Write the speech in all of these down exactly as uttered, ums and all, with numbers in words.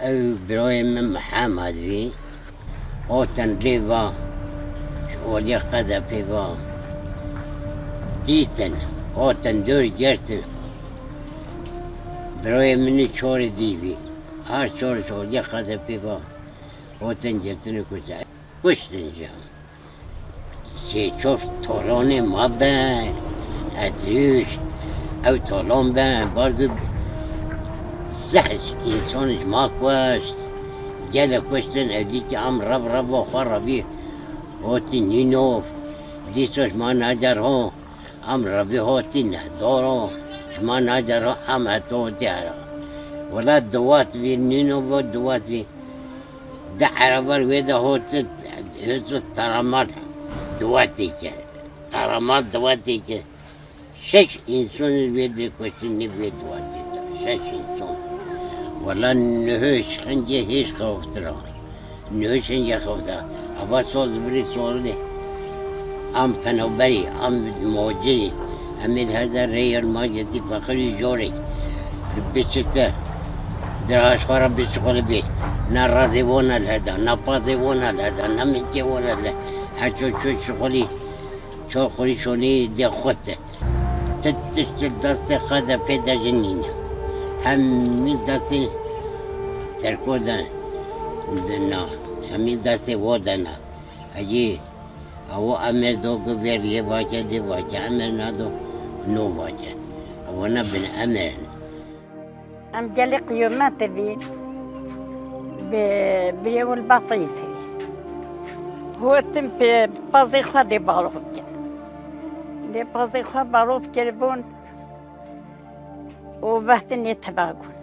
Ew birayê min Mihemed bî, hatin lê va, ji aliyê Qedefê va, dîtin, hatin dûr girtin. Birayê min ê çarê dî bî, her çar ji aliyê Qedefê va, hatin girtin û kuştin. Kuştin jî. Sê çar talanê ma be, etrûş, ew talan be, bargu seh însan ji ma kuşt, gelek kuştin, ew dî ki em rev reva xwe revî hotî nînov, dîsa ji ma neder ho, em revî hotî nedaro, ji ma neder ho, em heta hotî hera. Wela diwat vî nînov, diwat vî. Di ereber wê de hot, hot taramat duwatê ke. Taramat duwatê ke. Şeş însan wê de kuştin ne vê duwatê de. Şeş însan. Wala nihê şincê hêj xeftira. Nihê şincê xeftira. Ava soz birî sorunê. Am penaberî, am muhacirî. Em ê her de rê yer ma getî feqirî jorê. Biçite. Diraj xwe re biçiqulibî. Na razê wona leda, na pazê wona leda, na mikê wona le. Her ço ço şixulî, ço qurî şonî dê xute. Ti tişt li destê Qedefê de jî nîne. Hemî destê Terko de, de na. Hemî destê wo de na. Ecî, ew emir do ku vêr lê vake, dê vake, emir nado, no vake. Ewana bin emir in. Em gelê qiyometê vî bi birêwil Batîsê. Hotin pê pazê xwe dê balov kin. Dê pazê xwe balov kiribûn û vehtin ê teva gun.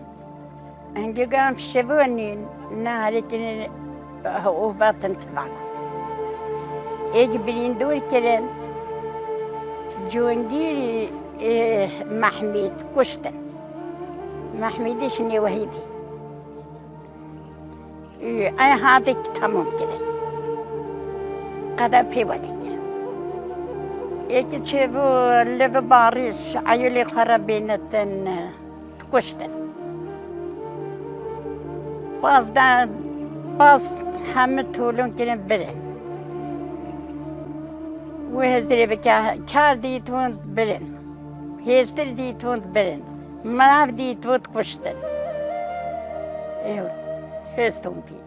Engê em şevanîn, ne herêkî û vehtin teva gun. Êk birîndor kirin, Congîrî, ê, Mehmîd kuştin. Mehmîdê ji Nêwehîdê. Û ey hadê ki temam kirin. Qede pê welê kirin. Êkî çêbû li vi barîş eyûlê xwe re bênitin, kuştin. Paz de, paz hemî tolûn kirin birin. Wê hizirê bike, kar dîtûn birin. Hêstir dîtûn birin. Mirav dîtûn kuştin. Ew, hêstûn dî.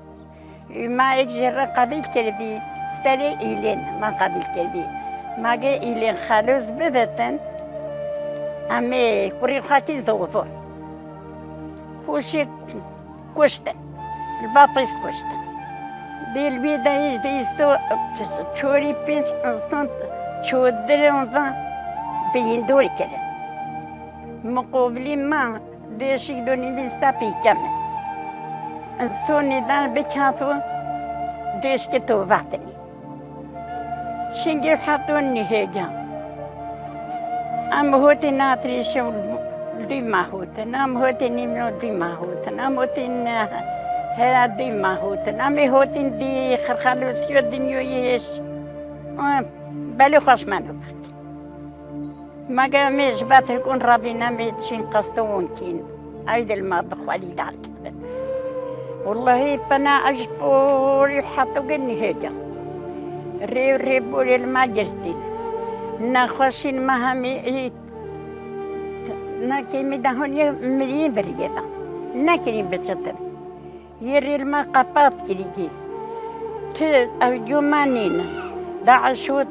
Ma êk jê re qebîl kiribî, serê îlên ma qebîl kiribî. Ma ge îlên xelûs bivetin, em ê kurî xwe kî zovon. Pûşî kuştin. Li Batîs kuştin. Dê li wî de jî dîso çorî pênc însan çodirin ve birîndor kirin. Miqovilî me dêşik donî vî sepî keme. Însonî de bikato dêşke to vatinî. Şingê heto nihêga. Em hotê natrîşe dî ma hotin, em hotê nîmno dî ma hotin, em hotê ne-, hera dî ma hotin, em ê hotîn dî xirxelosiyo dinyoyê hêş. Em belê xweş meno. Ma ge em ê ji Betirkûn re bîn, em ê çîn qestin wan kîn. Ew dil ma bi xwelî dar kevin. Wellahî pena ez ji porî heto ge nihêga. Rê û rêborê li me girtîn. Nexweşîn me hemî î, nekê min dehonî mirî biriyê de. Nekirîn biçitin. Yê rê li me qepat kirî. Ti ew yo me nînin. DAIŞ hot,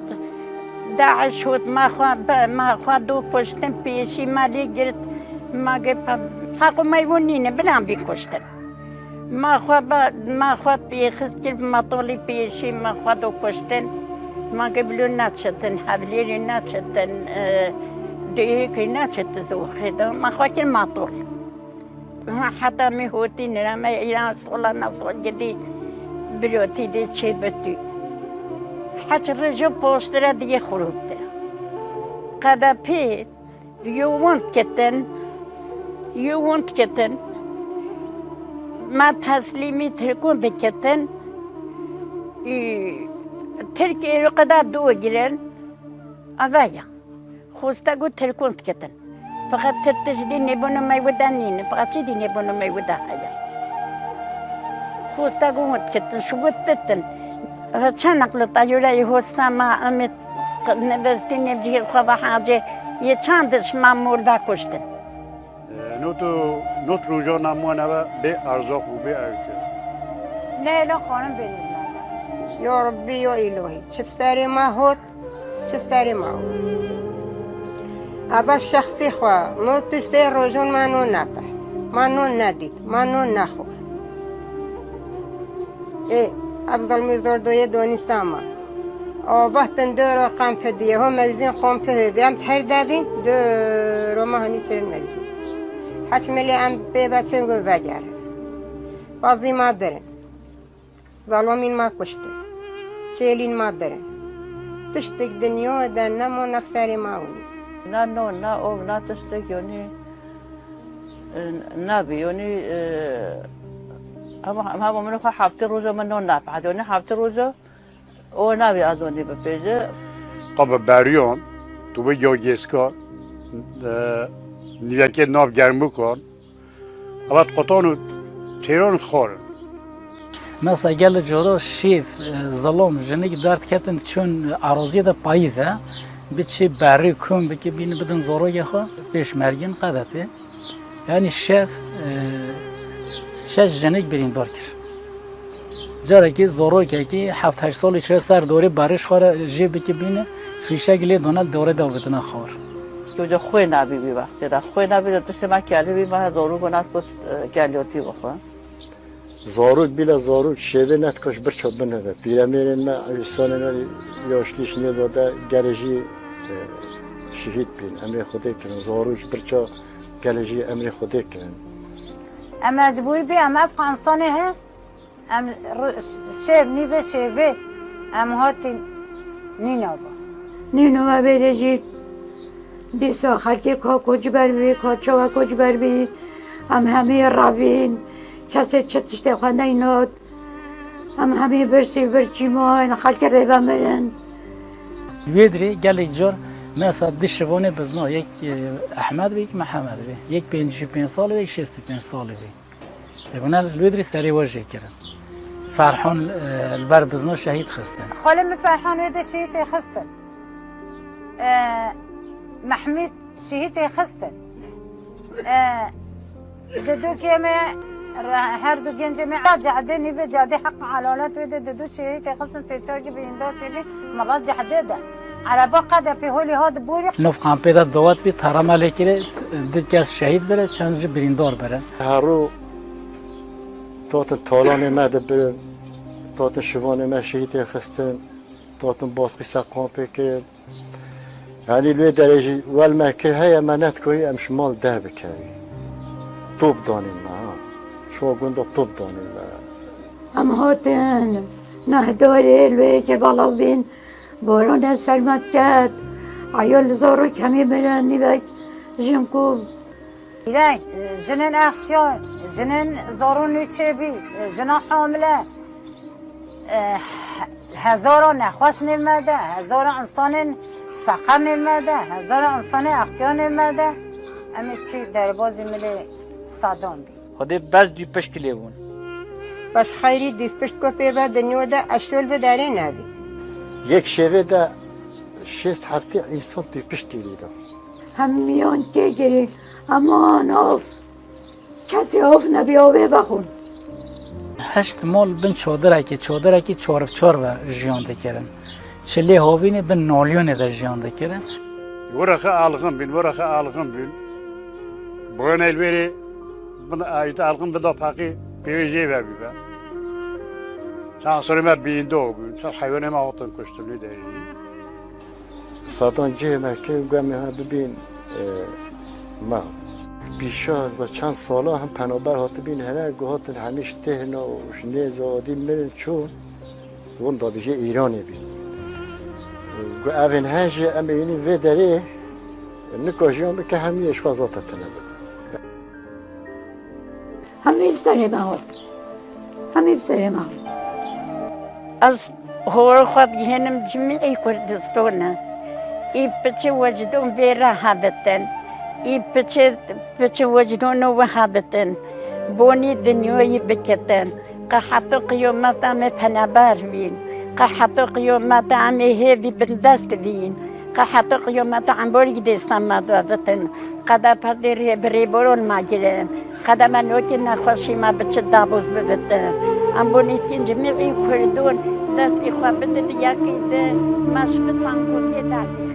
DAIŞ hot me xwe be, me xwe do kuştin, pêşî me lê girt. Me ge pe-, feqû me wû nînin, bila em bî kuştin. Me xwe be, me xwe pêxist kir, metolî pêşî me xwe do kuştin. Me ge bilo neçitin, hevlêrî neçitin, e, duyêkî neçitin zoxê de. Me xwe kir metol. Ha, heta me hotî nira me îran sola na sol gidî birotî de çê bitû. Heç rêjo postira diye xurûftira. Qede pê yo wont ketin, yo wont ketin. Ma teslîmî Tirkûn dikitin. Û Tirk êro qeda dû girin. Ava ya. Xosta got Tirkûn diketin. Feqet ti tişt dî nêbûno me wida nîne. Feqet çi dî nêbûno me wida heye. Hosta got ketin, şu got titin. Çend naqli tayûreyê hosta ma, em ê nivistî nêvcihê xwe ve hacê, yê çand şima mol ve kuştin. E, not û, not rojana me nebe bê erzaq û bê ew kir. Leyla Xanim bê nûr nebe. Ya Rabbî, ya Îlahî, çi bi serê me hot, çi bi serê me hot. Eva şexsî xwe, not û sê rojan me non nepeh, me non nedît, me non nexwar. Ê, ev zilmî zor doyê donîsa me. Ava tin doro qan pidî, ho mewzîn qon pihê, em her devîn doro me hemî kirin mewzîn. Heç milê em pê ve çin go vegerin. Bazî ma birin. Zalomîn ma kuştin. Çêlîn ma birin. Tiştik dinya de nemo nefserê ma winî. Na no, na ov, na tiştik yonî, e, nabî, yonî, e, hema, hema min xwe heftê roja min no napehd, yonî heftê roja o nabî azonî bipêje. Qaba beriyan, tu bi ya gêskan, e, nîvekê nav germukan, Evat qotan û têran û xor in. Mesa gelê coro şîv, e, zilom, jinik derdiketin çûn eraziyê de payîz e. Biçî berî kum bikî bîn bidin zorogê xwe, pêşmergîn qedepê. Yanî şev, e, şeş jinik birîndar kir. Carekî zorokekî heft heşt salî çûye ser dorê berî ji xwe re jê bikî bîne, fîşek lê dane dorê de avêtine xor. Kewca xwê nabî vî wextê de. Xwê nabî de tiştê me kelî bî, me zorû got, nas got, e, keliyotî bixwe. Zarok bîle zarok şêvê netkaş birça binive. Pîremêrên me, ewîsanên me yaşlîş nêzade gelê jî, e, şehîd bîn. Emrê Xwedê kirin. Zarok birça gelê jî emrê Xwedê kirin. Em mecbûr bî, em ev qansanê he. Em ri-, şev, nîvê şevê em hatin Nînova. Nînova bêrê jî dîsa xelkê ka koçber bî, ka çawa koçber bî, em hemî revîn, kesê çi tiştê xwe neynot. Em hemî birsî bir çî mayên, xelkê rêve mirin. Wê dirê gelek car mesa di şivanê bizna, yek, e, Ehmed bê, yek Mihemed bê, yek pêncî û pênc salî bê, yek şêst û pênc salî bê. Lê hûn li wê dirê serê we jê kirin. Ferhan, e, li ber bizna şehîd xistin. Xalê min Ferhan wê de şehîd tê xistin. E, Mehmûd şehîd tê xistin. E, di du kê me, re-, her du gencê me, cehdê nîvê cehdê heq elalet wê de di du şehîd tê xistin, sê çar kî birîndar çêbî, mala cehdê de. Ereba qede pê holî hat borî. Nov kampê de dawet bî, terema lê kirê, du kes şehîd bire, çend jî birîndar bire. Heru totin talanê me dibirin, totin şivanê me şehîdê xistin, totin baskî ser kampê kirin. Yanî lê derê jî wel me kir, heye me netkarî em ji mal derbikevî. Top danîn me, ha. Şo gunda top danîn me. Em hatin neh dorê li wêrê Kerbela bîn. Boranê ser me diket. Eyo li zor û kemî mirin nîvek jin ku. Îrey, jinên extiyar, jinên zarû nû çêbî, jina hamile, hezara nexweş nêv me de, hezara insanên seqer nêv me de, hezara insanê extiyar nêv me de. Em ê çi derbazî milê Sedam bî. Xwedê bes dû pişt kilê bûn. Bes xeyrî dû pişt ku pê ve dinya de eşol bi derê nebî. Yek şevê de şêst heftê însan dû pişt têlî de. Hemiyan tê girî, aman of. Kesê of nebî, avê vexwin. Heşt mal bin çadirekê, çadirekî çar bi çar ve jiyan dikirin. Çilê havînê bin nalyonê de jiyan dikirin. Wira xwe alixin bîn, wira xwe alixin bîn. Boyanê li wêrê bin ayît alixin bida peqî pêwê jê ve bîbe. Çend serê me bîndo bûn, çend heywanê me hatin kuştin li derî. Satan cihê me kirin, gu em ê ha bibîn, e, me. Pîşa za çend sala him penaber hatibîn here, gu hatin hemî ji Têhna û ji nêza adî mirin çûn. Winda bijê Îranê bî. Gu evên he jî em ê yînî vê derê nika jiyan bike hemî ê ji xwe zata tune bike. Hemî bi serê me hat. Hemî bi serê me hat. Ez hora xwe bihênim cimî Kurdistana. Î piçê wecdon vê re haditin. Î piçê, piçê wecdon û we haditin. Bonî dinyayî bikitin. Qe heto qiyometa me penaber bîn. Qe heto qiyometa em ê hêvî bindest bîn. Qe heto qiyometa em borî dêsta me de bitin. Qede perdê rê bi rêboron me girin. Qede me nokê nexweşî me bi çi dabûz bibitin. Em bonîtîn cimî Kurdon destî xwe bidin yekî di me ji bitan gotê derdê.